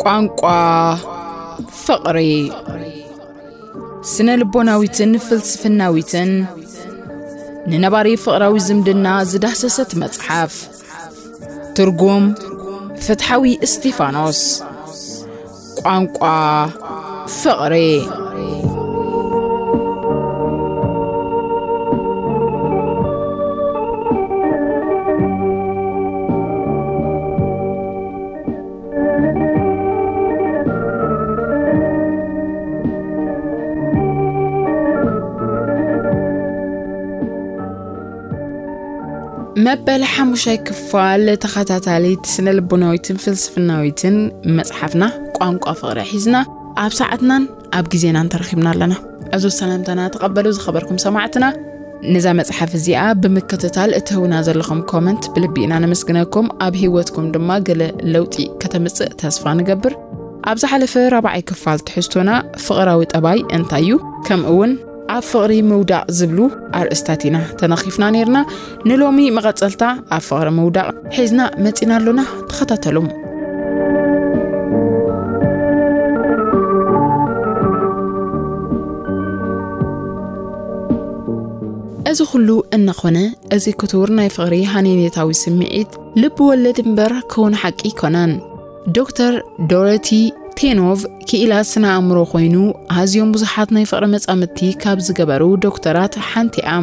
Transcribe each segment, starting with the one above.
ቋንቋ ፍቕሪ። ስነ ልቦናዊትን ፍልስፍናዊትን ንነባሪ ፍቕራዊ ዝምድና ዝዳህሰሰት መጽሓፍ። ትርጉም ፍትሓዊ እስጢፋኖስ። ቋንቋ ፍቕሪ። መበል ሓሙሻይ ክፋል ተኸታታሊት ስነ ልቦናዊትን ፍልስፍናዊትን መጽሓፍና ቋንቋ ፍቕሪ ሒዝና ኣብ ሰዓትናን ኣብ ግዜናን ተረኺብና ኣለና። ዕዙዝ ሰላምታና ተቐበሉ ዝኸበርኩም ሰማዕትና። ነዛ መጽሓፍ እዚኣ ብምክትታል እትህቡና ዘለኹም ኮመንት ብልቢ ኢና ነመስግነኩም። ኣብ ህይወትኩም ድማ ገለ ለውጢ ከተምጽእ ተስፋ ንገብር። ኣብ ዝሓለፈ ራብዓይ ክፋል ትሕዝቶና ፍቕራዊ ጠባይ እንታይ እዩ፣ ከምኡ እውን ኣብ ፍቕሪ ምውዳቕ ዝብሉ ኣርእስታት ኢና ተነኺፍና ነይርና። ንሎሚ መቐጸልታ ኣብ ፍቕሪ ምውዳቕ ሒዝና መጺና ኣሎና። ተኸታተሉ። እዚ ኩሉ እናኾነ፣ እዚ ክቱር ናይ ፍቕሪ ሃነይነታዊ ስምዒት ልቢ ወለድ እምበር ክውን ሓቂ ኣይኮነን። ዶክተር ዶሮቲ ቴኖቭ ክኢላ ስነ ኣእምሮ ኮይኑ፣ ኣዝዮም ብዙሓት ናይ ፍቕሪ መጻምድቲ ካብ ዝገበሩ ዶክተራት ሓንቲ እያ።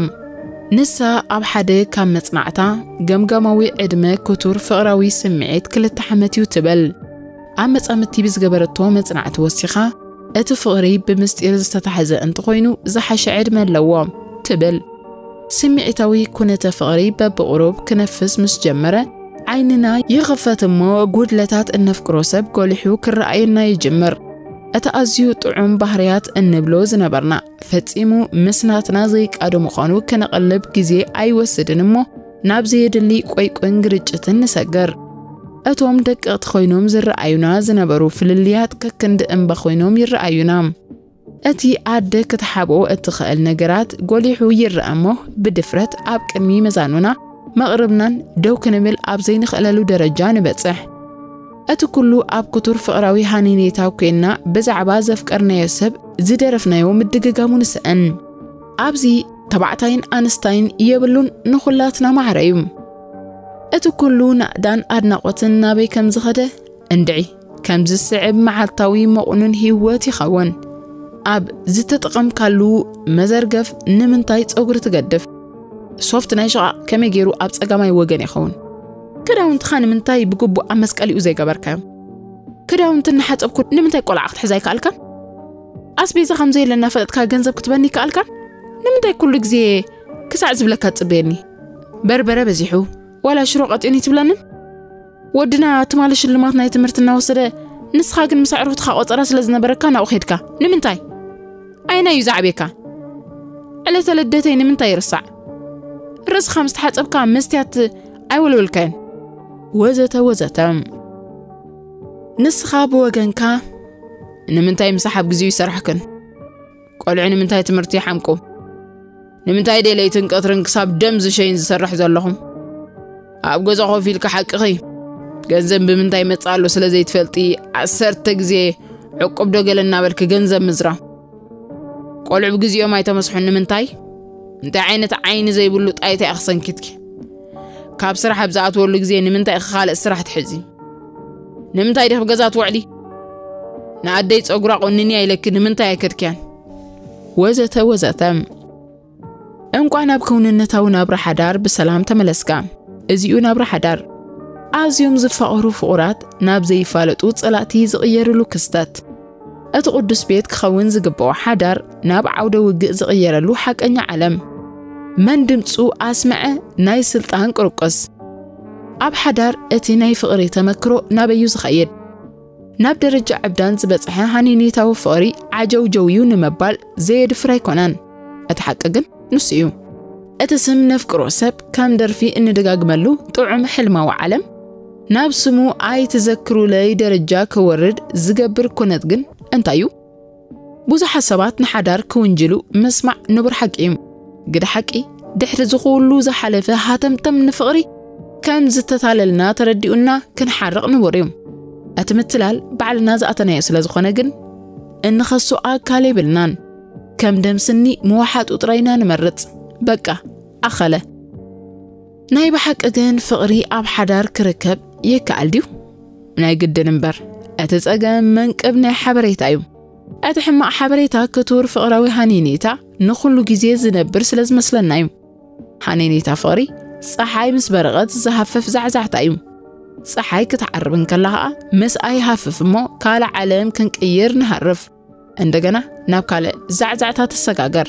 ንሳ ኣብ ሓደ ካብ መጽናዕታ፣ ገምጋማዊ ዕድመ ክቱር ፍቕራዊ ስምዒት ክልተ ዓመት እዩ ትብል። ኣብ መጻምድቲ ብዝገበረቶ መጽናዕቲ ወሲኻ፣ እቲ ፍቕሪ ብምስጢር ዝተታሕዘ እንተኾይኑ ዝሓሸ ዕድመ ኣለዎ ትብል። ስምዒታዊ ኩነተ ፍቕሪ በብቑሩብ ክነፍስ ምስ ጀመረ፣ ዓይንና ይኽፈት እሞ፣ ጉድለታት እነፍቅሮ ሰብ ጎሊሑ ክረኣየና ይጅምር። እቲ ኣዝዩ ጥዑም ባህርያት እንብሎ ዝነበርና፣ ፈጺሙ ምስ ናትና ዘይቃዶ ምዃኑ ክነቕልብ ግዜ ኣይወስድን እሞ፣ ናብ ዘየድሊ ቆይቆን ግርጭትን ንሰገር። እቶም ደቀቕቲ ኮይኖም ዝረኣዩና ዝነበሩ ፍልልያት ከክንዲ እምባ ኮይኖም ይረኣዩና። እቲ ኣደ ክትሓብኦ እትኽእል ነገራት ጎሊሑ ይረኣ እሞ፣ ብድፍረት ኣብ ቅድሚ መዛኑና መቕርብናን ደው ክንብል ኣብ ዘይንኽእለሉ ደረጃ ንበጽሕ። እቲ ኩሉ ኣብ ክቱር ፍቕራዊ ሃነይነይታ ኮይንና ብዛዕባ ዘፍቀርናዮ ሰብ ዝደረፍናዮ ምድግጋሙ ንስእን። ኣብዚ ተባዕታይን ኣንስታይን የብሉን፣ ንኹላትና ማዕረ እዩ። እቲ ኩሉ ናእዳን ኣድናቖትን ናበይ ከም ዝኸደ እንድዒ፣ ከም ዝስዕብ መዓልታዊ መቑኑን ህይወት ይኸውን። ኣብ ዝተጠቐምካሉ መዘርገፍ ንምንታይ ጸጉሪ ትገድፍ? ሶፍት ናይ ሽቓቕ ከመይ ገይሩ ኣብ ጸጋማይ ወገን ይኸውን? ክዳውንትኻ ንምንታይ ብግቡእ ኣብ መስቀሊኡ ዘይገበርካዮም? ክዳውንቲ እናሓጸብኩ ንምንታይ ቆልዓ ክትሕዝ ኣይከኣልካን? ኣስቤዛ ከም ዘየለ እናፈለጥካ ገንዘብ ክትበኒ ይከኣልካን? ንምንታይ ኩሉ ግዜ ክሳዕ ዝብለካ ትጽበየኒ? በርበረ በዚሑ፣ ዋላ ሽሮ ቀጢኑ ይትብለንን? ወድና ትማሊ ሽልማት ናይ ትምህርቲ እናወሰደ፣ ንስኻ ግን ምስ ኣዕሩኽትኻ ቆጸራ ስለ ዝነበረካ ናብኡ ኸድካ። ንምንታይ? ኣየናይ እዩ ዝዓብየካ? ዕለተ ልደተይ ንምንታይ ይርሳዕ? ርእስኻ ምስ ተሓጸብካ መስትያት ኣይወልወልካዮን? ወዘተ ወዘተ። ንስኻ ብወገንካ፣ ንምንታይ ምሳሕ ኣብ ግዜኡ ይሰርሕክን? ቆልዑ ንምንታይ ትምህርቲ ይሓምቁ? ንምንታይ ደይ ለይትን ቀትርን ክሳብ ደም ዝሸይን ዝሰርሕ ዘለኹም? ኣብ ገዛ ኮፍ ኢልካ ሓቅኺ፣ ገንዘብ ብምንታይ ይመጽእ ኣሎ ስለ ዘይትፈልጢ፣ ዓሰርተ ግዜ ዕቁብ ዶ ገለ እናበልኪ ገንዘብ ምዝራብ። ቆልዑ ብግዜኦም ኣይተመስሑን። ንምንታይ? እንታይ ዓይነት ዓይኒ ዘይብሉ ጣይታ ኢኺ ሰንኪትኪ? ካብ ስራሕ ኣብ ዝኣትወሉ ግዜ ንምንታይ ኢኺ ካልእ ስራሕ ትሕዚ? ንምንታይ ዲኺ ኣብ ገዛ ትውዕሊ? ንኣደይ ጸጉራ ቆንንያ ኢለኪ ንምንታይ ኣይከድክያን? ወዘተ ወዘተ። እንቋዕ ናብ ክውንነታዊ ናብራ ሓዳር ብሰላም ተመለስካ። እዚኡ ናብራ ሓዳር። ኣዝዮም ዝፋቐሩ ፍቑራት ናብ ዘይፋለጡ ጸላእቲ ዝቕየርሉ ክስተት። እቲ ቅዱስ ቤት ክኸውን ዝግብኦ ሓዳር ናብ ዓውደ ውግእ ዝቕየረሉ ሓቀኛ ዓለም። መን ድምጹ ኣስመዐ ናይ ስልጣን ቅርቁስ። ኣብ ሓዳር እቲ ናይ ፍቕሪ ተመክሮ ናበዩ ዝኸይድ? ናብ ደረጃ ዕብዳን ዝበጽሐ ሃነይነይታዊ ፍቕሪ ዓጀውጀውዩ ንምባል ዘየድፍር ኣይኮነን። እቲ ሓቂ ግን ንሱ እዩ። እቲ ስም ነፍቅሮ ሰብ ከም ደርፊ እንድጋግመሉ ጥዑም ሕልማዊ ዓለም፣ ናብ ስሙ ኣይትዘክሩለይ ደረጃ ክወርድ ዝገብር ኩነት ግን እንታይ እዩ? ብዙሓት ሰባት ንሓዳር ክውንጅሉ ምስማዕ ንቡር ሓቂ እዩ። ግደ ሓቂ፣ ድሕሪ እዚ ኩሉ ዝሓለፈ ሃተምተም ንፍቕሪ ከም ዝተታለልና ተረዲኡና ክንሓርቕ ንቡር እዩ። እቲ ምትላል ባዕልና ዝኣተናዮ ስለ ዝኾነ ግን እንኸሱ ኣካል የብልናን። ከም ደም ስኒ ምውሓጡ ጥራይና ንመርጽ። በቃ፣ ኣኸለ። ናይ ብሓቂ ግን ፍቕሪ ኣብ ሓዳር ክርከብ ይከኣል ድዩ? ናይ ግድን እምበር፣ እቲ ጸገም መንቅብ ናይ ሓበሬታ እዩ። እቲ ሕማቕ ሓበሬታ ክቱር ፍቕራዊ ሃኔኔታ ንኹሉ ግዜ ዝነብር ስለ ዝመስለና እዩ። ሃኔኔታ ፍቕሪ ጸሓይ ምስ በረቐት ዝሃፍፍ ዛዕዛዕታ እዩ። ጸሓይ ክትዓርብ እንከላ ኸኣ ምስኣ ይሃፍፍ እሞ ካልእ ዓለም ክንቅይር ንሃርፍ። እንደገና ናብ ካልእ ዛዕዛዕታ ትሰጋገር።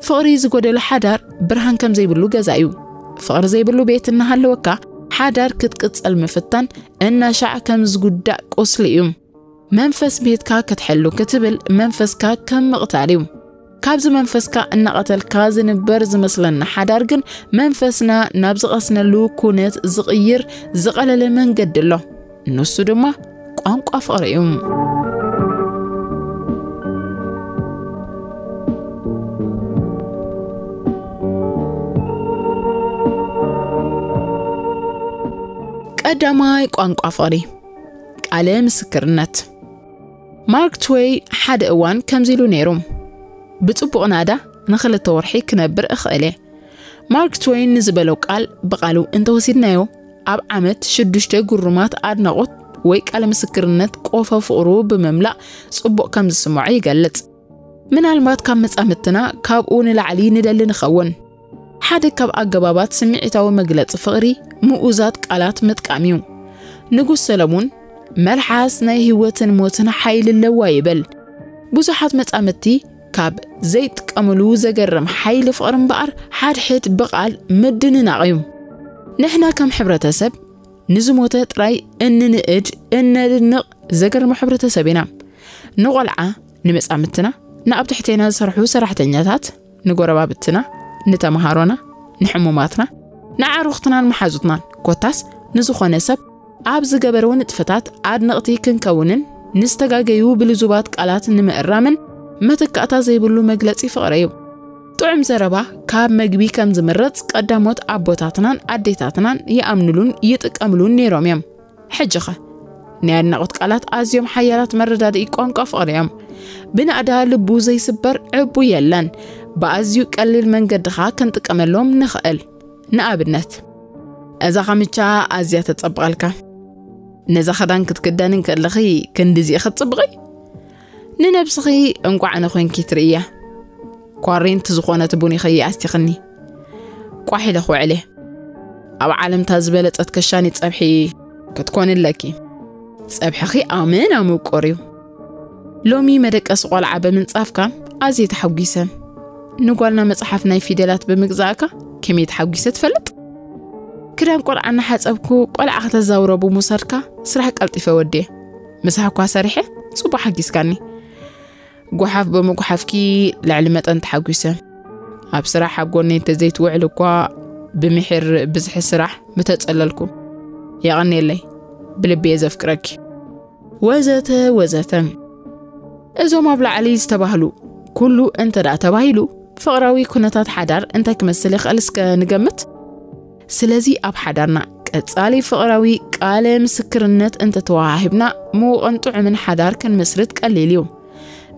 ፍቕሪ ዝጎደሎ ሓዳር ብርሃን ከም ዘይብሉ ገዛ እዩ። ፍቕሪ ዘይብሉ ቤት እናሃለወካ ሓዳር ክትቅጸል ምፍታን እናሻዕ ከም ዝጉዳእ ቁስሊ እዩ። መንፈስ ቤትካ ክትሕሉ ክትብል መንፈስካ ከም ምቕታል እዩ። ካብዚ መንፈስካ እናቐተልካ ዝንበር ዝመስለና ሓዳር ግን መንፈስና ናብ ዝቐስነሉ ኩነት ዝቕይር ዝቐለለ መንገዲ ኣሎ። ንሱ ድማ ቋንቋ ፍቕሪ እዩ። ቀዳማይ ቋንቋ ፍቕሪ፣ ቃለ ምስክርነት። ማርክ ትወይ ሓደ እዋን ከምዚ ኢሉ ነይሩ፣ "ብጽቡቕ ናዳ ንኽልተ ወርሒ ክነብር እኽእል እየ።" ማርክ ትወይን ንዝበሎ ቃል ብቓሉ እንተወሲድናዮ፣ ኣብ ዓመት ሽዱሽተ ግሩማት ኣድናቖት ወይ ቃለ ምስክርነት ቆፎ ፍቕሩ ብምምላእ ጽቡቕ ከም ዝስምዖ ይገልጽ። ምናልባት ካብ መጻምድትና ካብኡ ንላዕሊ ንደሊ ንኸውን። ሓደ ካብ ኣገባባት ስምዒታዊ መግለጺ ፍቕሪ ምኡዛት ቃላት ምጥቃም እዩ። ንጉስ ሰለሙን፣ "መልሓስ ናይ ህይወትን ሞትን ሓይሊ ኣለዋ" ይብል። ብዙሓት መጻምድቲ ካብ ዘይጥቀምሉ ዘገርም ሓይሊ ፍቕሪ እምበኣር ሓድሕድ ብቓል ምድንናቕ እዩ። ንሕና ከም ሕብረተሰብ ንዝሞተ ጥራይ እንንእድ እነድንቕ ዘገርሙ ሕብረተሰብ ኢና። ንቖልዓ፣ ንመጻምድትና፣ ንኣብ ትሕቴና ዝሰርሑ ሰራሕተኛታት፣ ንጎረባብትና፣ ንተምሃሮና፣ ንሕሙማትና፣ ንዓሩኽትናን መሓዙትናን፣ ኮታስ ንዝኾነ ሰብ ኣብ ዝገበርዎ ንጥፈታት ኣድነቕቲ ክንከውንን ንዝተጋገዩ ብልዙባት ቃላት ንምእራምን መተካእታ ዘይብሉ መግለጺ ፍቕሪ እዩ። ጥዑም ዘረባ ካብ መግቢ ከም ዝምረጽ ቀዳሞት ኣቦታትናን ኣዴታትናን ይኣምኑሉን ይጥቀምሉን ነይሮም እዮም። ሕጂኸ? ናይ ኣድናቖት ቃላት ኣዝዮም ሓያላት መረዳድኢ ቋንቋ ፍቕሪ እዮም። ብናእዳ ልቡ ዘይስበር ዕቡ የለን። ብኣዝዩ ቀሊል መንገዲ ኸኣ ክንጥቀመሎም ንኽእል። ንኣብነት፣ "እዛ ካምቻ ኣዝያ ተጸብቐልካ። ነዛ ኽዳን ክትክደኒ እንከለኺ ክንድዚ ኢኺ ትጽብቒ። ንነብስኺ እንቋዕ ኣነ ኮንኪ ትርእያ። ኳሬንቲ ዝኾነት ቡን ኢኺ ኣስቲኽኒ። ቋሕ ኢለ ክውዕል እየ። ኣብ ዓለምታ ዝበለጸት ከሻኒ ጸብሒ ክትኮኒ ኣለኪ። ጸብሕኺ ኣመና ምቁር እዩ። ሎሚ መደቀሲ ቆልዓ ብምንጻፍካ ኣዝየ ተሓጒሰ። ንጓልና መጽሓፍ ናይ ፊደላት ብምግዛእካ ከመይ ተሓጒሰ ትፈልጥ? ክዳን ቆልዓ እናሓጸብኩ ቆልዓ ከተዛውሮ ብምውሳድካ ስራሕ ቀልጢፈ ወድየ። ምሳሕ እኳ ሰሪሐ ጽቡቕ ሓጊዝካኒ። ጓሓፍ ብምጉሓፍኪ ልዕሊ መጠን ተሓጒሰ። ኣብ ስራሕ ኣብ ጎነይ እንተዘይትውዕል እኳ ብምሒር ብዝሒ ስራሕ ምተጸለልኩ። የቐንየለይ፣ ብልቢ እየ ዘፍቅረኪ" ወዘተ ወዘተ። እዞም ኣብ ላዕሊ ዝተባህሉ ኩሉ እንተ ደኣ ተባሂሉ፣ ፍቕራዊ ኩነታት ሓዳር እንታይ ክመስል ይኽእል እስከ ንገምት። ስለዚ ኣብ ሓዳርና ቀጻሊ ፍቕራዊ ቃለ ምስክርነት እንተተወሃሂብና፣ ምዉቕን ጥዑምን ሓዳር ክንምስርት ቀሊል እዩ።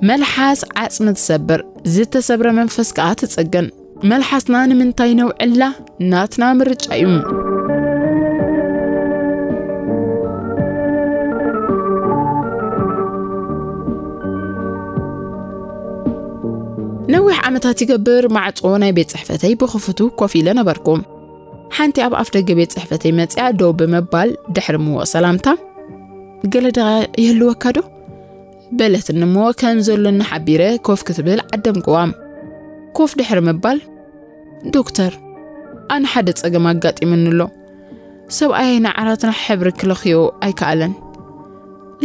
መልሓስ ዓጽሚ ትሰብር፣ ዝተሰብረ መንፈስ ከኣ ትጽግን። መልሓስና ንምንታይ ነውዕላ? ናትና ምርጫ እዩ። ነዊሕ ዓመታት ይገብር፣ ማዕጾ ናይ ቤት ጽሕፈተይ ብኽፉቱ ኮፍ ኢለ ነበርኩ። ሓንቲ ኣብ ኣፍ ደገ ቤት ጽሕፈተይ መጺኣ ደው ብምባል፣ ድሕሪ ምዉቕ ሰላምታ፣ "ገለ ደቓ ይህልወካ ዶ?" በለትኒ እሞ፣ ከም ዘሎኒ ሓቢረ ኮፍ ክትብል ዓደምክዋ። ኮፍ ድሕሪ ምባል፣ "ዶክተር፣ ኣነ ሓደ ጸገም ኣጋጢሙኒ ኣሎ። ሰብኣየይ ንዓራትና ሕብሪ ክለኽዮ ኣይከኣለን።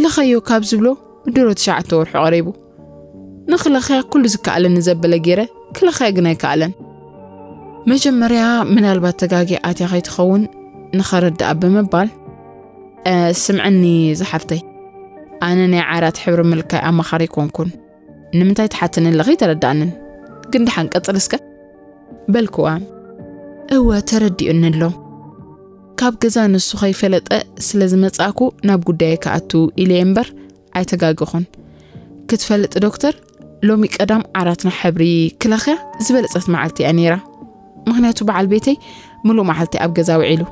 ለኸዮ ካብ ዝብሎ ድሮ ትሽዓተ ወርሑ ቀሪቡ። ንኽለኽያ ኩሉ ዝከኣለኒ ዘበለ ገይረ ክለኽያ ግን ኣይከኣለን። መጀመርያ ምናልባት ተጋግየ ኣትያ ከይትኸውን ንኸረድኣ" ብምባል፣ "እ፣ ስምዕኒ ዝሓፍተይ፣ ኣነ ናይ ዓራት ሕብሪ ምልካይ ኣማኻሪ ኣይኮንኩን። ንምንታይ ትሓትኒ ኣለኺ ኣይተረድኣንን። ግን ደሓን ቀጽል እስከ" በልክዋ። "እወ፣ ተረዲኡኒ ኣሎ። ካብ ገዛ ንሱ ከይፈለጠ ስለ ዝመጻእኩ ናብ ጉዳየ ክኣቱ ኢለ እምበር ኣይተጋገኹን። ክትፈልጥ ዶክተር፣ ሎሚ ቀዳም ዓራትና ሕብሪ ክለኽያ ዝበለጸት መዓልቲ እያ ነይራ። ምኽንያቱ በዓል ቤተይ ምሉእ መዓልቲ ኣብ ገዛ ውዒሉ፣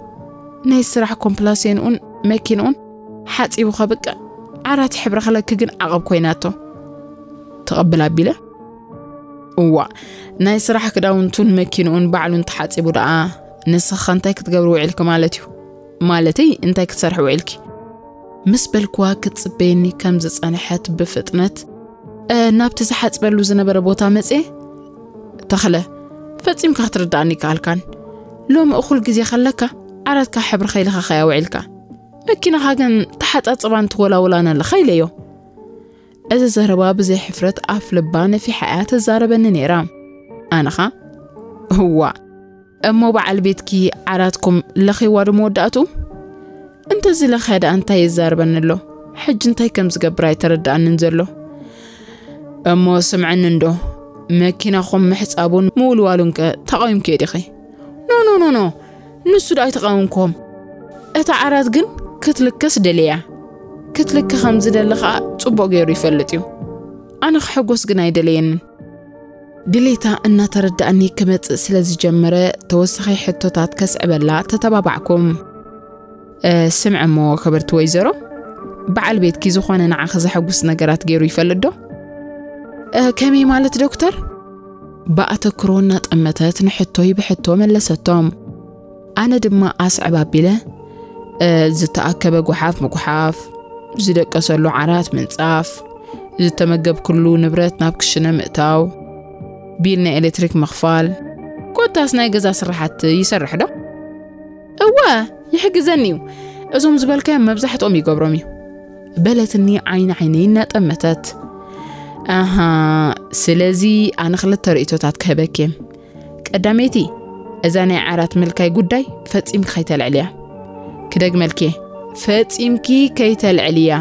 ናይ ስራሕ ኮምፕላሴንኡን መኪንኡን ሓጺቡ ከብቅዕ፣ ዓራት ሕብሪ ክለኪ ግን ዓቐብ ኮይናቶ። ተቐብል ኣቢለ፣ እዋ፣ ናይ ስራሕ ክዳውንቱን መኪንኡን ባዕሉ እንተሓጺቡ ደኣ፣ ንስኻ እንታይ ክትገብር ውዒልኪ ማለት እዩ? ማለተይ እንታይ ክትሰርሒ ውዒልኪ? ምስ በልክዋ ክትጽበየኒ ከም ዝጸንሐት ብፍጥነት፣ እ፣ ናብቲ ዝሓጽበሉ ዝነበረ ቦታ መጽየ፣ ተኽለ፣ ፈጺምካ ክትርድኣኒ ይከኣልካን። ሎሚ እኹል ግዜ ከለካ ዓራትካ ሕብሪ ከይልኻ ከያ ውዒልካ። መኪናኻ ግን ተሓጻጽባን ትወላውላን ኣለኻ ኢለዮ። እዚ ዘረባ ብዘይ ሕፍረት ኣፍ ልባ ነፊሓ እያ ትዛረበኒ ነይራ። ኣነኻ፣ እዋ፣ እሞ በዓል ቤትኪ ዓራትኩም ለኺዋ ዶ መወዳእቱ? እንተዚ ለኽያ ደኣ እንታይ ይዛረበኒ ኣሎ? ሕጂ እንታይ ከም ዝገብር ኣይተረድኣንን ዘሎ። እሞ ስምዐኒ እንዶ፣ መኪናኹም ምሕጻቡን ምውልዋሉን ከ ተቓዊምክዮ ዲኺ? ኖ፣ ኖ፣ ኖ፣ ኖ፣ ንሱ ዶ ኣይተቓወምክዎም። እታ ዓራት ግን ክትልከስ ደልያ። ክትልከ ከም ዝደሊ ኸኣ ጽቡቕ ገይሩ ይፈልጥ እዩ። ኣነ ክሕጎስ ግን ኣይደለየንን። ድሌታ እናተረዳእኒ ክመጽእ ስለ ዝጀመረ፣ ተወሳኺ ሕቶታት ከስዕበላ ተተባባዕኩም። "እ፣ ስምዒ እሞ ክብርቲ ወይዘሮ፣ በዓል ቤትኪ ዝኾነ ንዓኺ ዘሐጉስ ነገራት ገይሩ ይፈልጥ ዶ?" "እ፣ ከመይ ማለት ዶክተር?" ብኣተክሮ እናጠመተት ንሕቶይ ብሕቶ መለሰቶም። ኣነ ድማ ኣስዕብ ኣቢለ፣ "እ፣ ዝተኣከበ ጓሓፍ ምጉሓፍ፣ ዝደቀሰሉ ዓራት ምንጻፍ፣ ዝተመገብክሉ ንብረት ናብ ክሽነ ምእታው፣ ቢል ናይ ኤሌክትሪክ ምኽፋል፣ ኮታስ ናይ ገዛ ስራሓት ይሰርሕ ዶ?" "እወ፣ ይሕግዘኒ እዩ። እዞም ዝበልካዮም መብዛሕትኦም ይገብሮም እዩ።" በለትኒ ዓይኒ ዓይነይ እናጠመተት። ኣሃ፣ ስለዚ ኣነ ክልተ ርእይቶታት ክህበኪ እየ። ቀዳመይቲ፣ እዛ ናይ ዓራት ምልካይ ጉዳይ ፈጺምኪ ከይተልዕልያ። ክደግመልኪ እየ፣ ፈጺምኪ ከይተልዕልያ።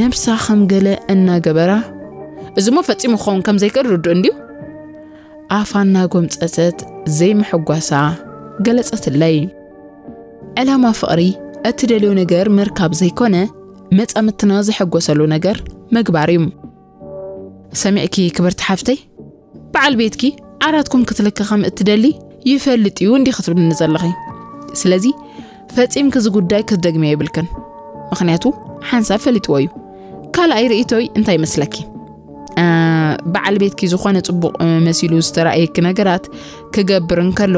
ነብሳ ከም ገለ እናገበራ፣ "እዚሞ ፈጺሙ ክኸውን ከም ዘይክእል ርዱእ እንድዩ?" ኣፋ እናጎምጸጸት ዘይምሕጓሳ ገለጸትለይ። ዕላማ ፍቕሪ እትደልዮ ነገር ምርካብ ዘይኮነ፣ መጻምትና ዝሕጎሰሉ ነገር ምግባር እዩ። ሰሚዕኪ ክብርቲ ሓፍተይ፣ በዓል ቤትኪ ዓራትኩም ክትልኪ ከም እትደሊ ይፈልጥ እዩ እንዲኺ ክትብልኒ ዘለኺ። ስለዚ ፈጺምኪ እዚ ጉዳይ ክትደግምዮ የብልክን። ምኽንያቱ ሓንሳብ ፈሊጥዎ እዩ። ካልኣይ ርእይቶይ እንታይ ይመስለኪ? እ፣ በዓል ቤትኪ ዝኾነ ጽቡቕ፣ እ፣ መሲሉ ዝተራእየኪ ነገራት ክገብር እንከሎ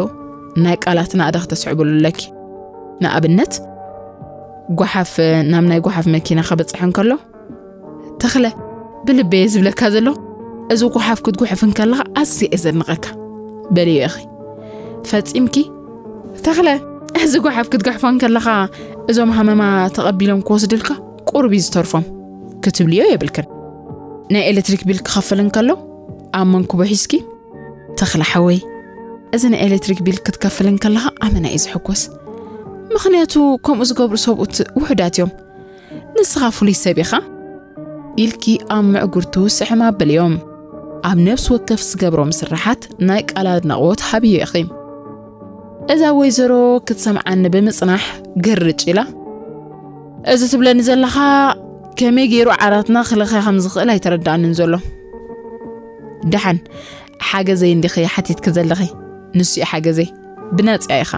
ናይ ቃላት ናእዳ ክተስዕብሉ ኣለኪ። ንኣብነት፣ ጓሓፍ ናብ ናይ ጓሓፍ መኪና ከበጽሕ እንከሎ፣ "ተኽለ፣ ብልበየ ዝብለካ ዘሎ፣ እዚ ጓሓፍ ክትጉሕፍ እንከለኻ ኣዝየ እየ ዘድንቐካ" በልዮ ኢኺ። ፈጺምኪ፣ "ተኽለ፣ እዚ ጓሓፍ ክትጉሕፎ እንከለኻ እዞም ሃመማ ተቐቢሎም ክወስድልካ ቁሩብ እዩ ዝተርፎም" ክትብልዮ የብልክን። ናይ ኤሌክትሪክ ቢል ክኸፍል እንከሎ ኣብ መንኩቡ ሒዝኪ፣ "ተኽለ ሓወይ፣ እዚ ናይ ኤሌክትሪክ ቢል ክትከፍል እንከለኻ ኣመና እዩ ዝሕጎስ። ምኽንያቱ ከምኡ ዝገብሩ ሰብኡት ውሑዳት እዮም። ንስኻ ፍሉይ ሰብ ኢኻ" ኢልኪ ኣብ ምዕጉርቱ ስሕም ኣብልዮም። ኣብ ነፍሲ ወከፍ ዝገብሮ ምስርሓት ናይ ቃል ኣድናቖት ሃብዮ ኢኺ። እዛ ወይዘሮ ክትሰምዓኒ ብምጽናሕ ግርጭ ኢላ፣ "እዚ ትብለኒ ዘለኻ ከመይ ገይሩ ዓራትና ክለኽያ ከም ዝኽእል ኣይተረዳእንን ዘሎ። ደሓን ሓገዘይ እንዲኺ ሓቲትኪ ዘለኺ፣ ንሱ እዩ ሓገዘይ፣ ብነጻ ኢኻ"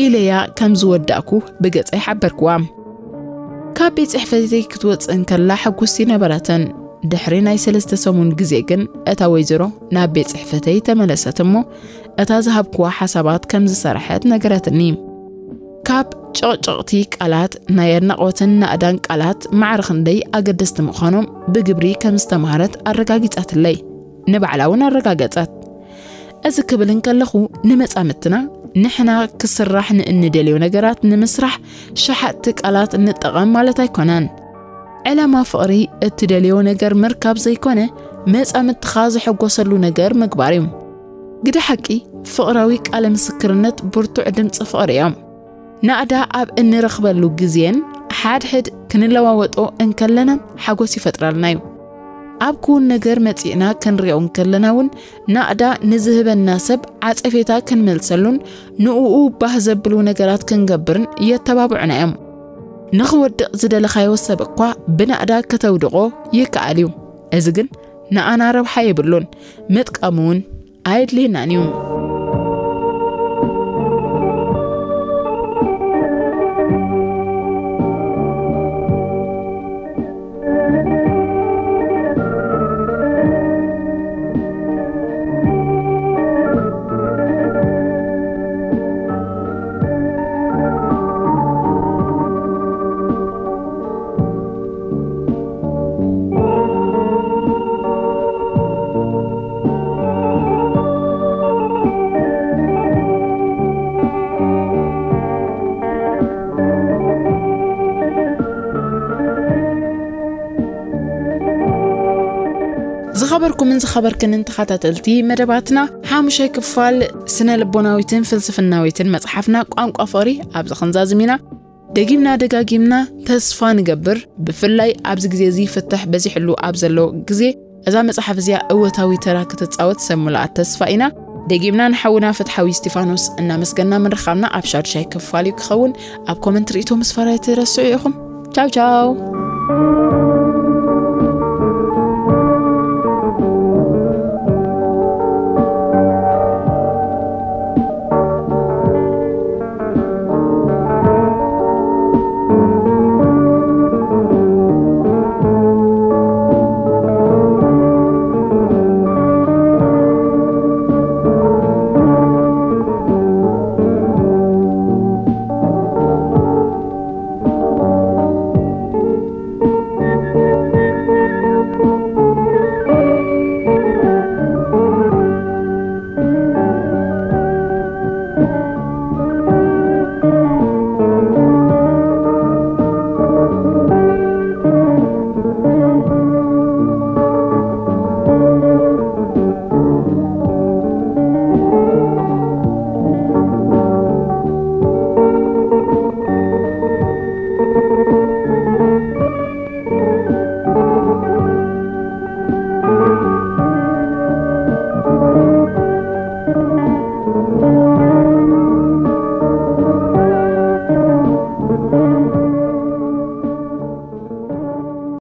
ኢለያ ከም ዝወዳእኩ ብገጸይ ሓበርክዋ። ካብ ቤት ጽሕፈተይ ክትወጽእ እንከላ ሕጉስቲ ነበረትን። ድሕሪ ናይ ሰለስተ ሰሙን ግዜ ግን እታ ወይዘሮ ናብ ቤት ጽሕፈተይ ተመለሰት እሞ እታ ዝሃብክዋ ሓሳባት ከም ዝሰርሐት ነገረትኒ። ካብ ጨቕጨቕቲ ቃላት፣ ናይ ኣድናቖትን ናእዳን ቃላት ማዕረ ክንደይ ኣገደስቲ ምዃኖም ብግብሪ ከም ዝተማህረት ኣረጋጊጻትለይ። ንባዕላ እውን ኣረጋገጸት። እዚ ክብል እንከለኹ ንመጻምትና ንሕና ክስራሕ ንእንደልዮ ነገራት ንምስራሕ ሸሓጥቲ ቃላት ንጠቐም ማለት ኣይኮነን። ዕላማ ፍቕሪ እትደልዮ ነገር ምርካብ ዘይኮነ መጻምትኻ ዝሕጎሰሉ ነገር ምግባር እዩ። ግደ ሓቂ ፍቕራዊ ቃለ ምስክርነት ብርቱዕ ድምፂ ፍቕሪ እዮም። ናእዳ ኣብ እንረኽበሉ ግዜን ሓድሕድ ክንለዋወጦ እንከለናን ሓጎስ ይፈጥረልና እዩ። ኣብ ክውን ነገር መጺእና ክንሪኦ እንከለና እውን፣ ናእዳ ንዝህበና ሰብ ዓጸፌታ ክንመልሰሉን ንእኡ ባህ ዘብሉ ነገራት ክንገብርን የተባብዑና እዮም። ንኽወድቕ ዝደለኻዮ ሰብ እኳ ብናእዳ ከተውድቖ ይከኣል እዩ። እዚ ግን ንኣና ረብሓ የብሉን፣ ምጥቃሙ እውን ኣየድልየናን እዩ። ዝኸበርኩምን ዝኸበርክንን ተኸታተልቲ መደባትና፣ ሓሙሻይ ክፋል ስነ ልቦናዊትን ፍልስፍናዊትን መጽሓፍና ቋንቋ ፍቕሪ ኣብዚ ክንዛዝም ኢና። ደጊምና ደጋጊምና ተስፋ ንገብር፣ ብፍላይ ኣብዚ ግዜ እዚ ፍትሕ በዚሕሉ ኣብ ዘሎ ግዜ፣ እዛ መጽሓፍ እዚኣ እወታዊ ተራ ክትጻወት ሰብ ምሉኣት ተስፋ ኢና። ደጊምና ንሓውና ፍትሓዊ እስቲፋኖስ እናመስገና ምርኻብና ኣብ ሻድሻይ ክፋል እዩ ክኸውን። ኣብ ኮመንት ርእይቶ ምስፋር ኣይትረስዑ ኢኹም። ቻው ቻው።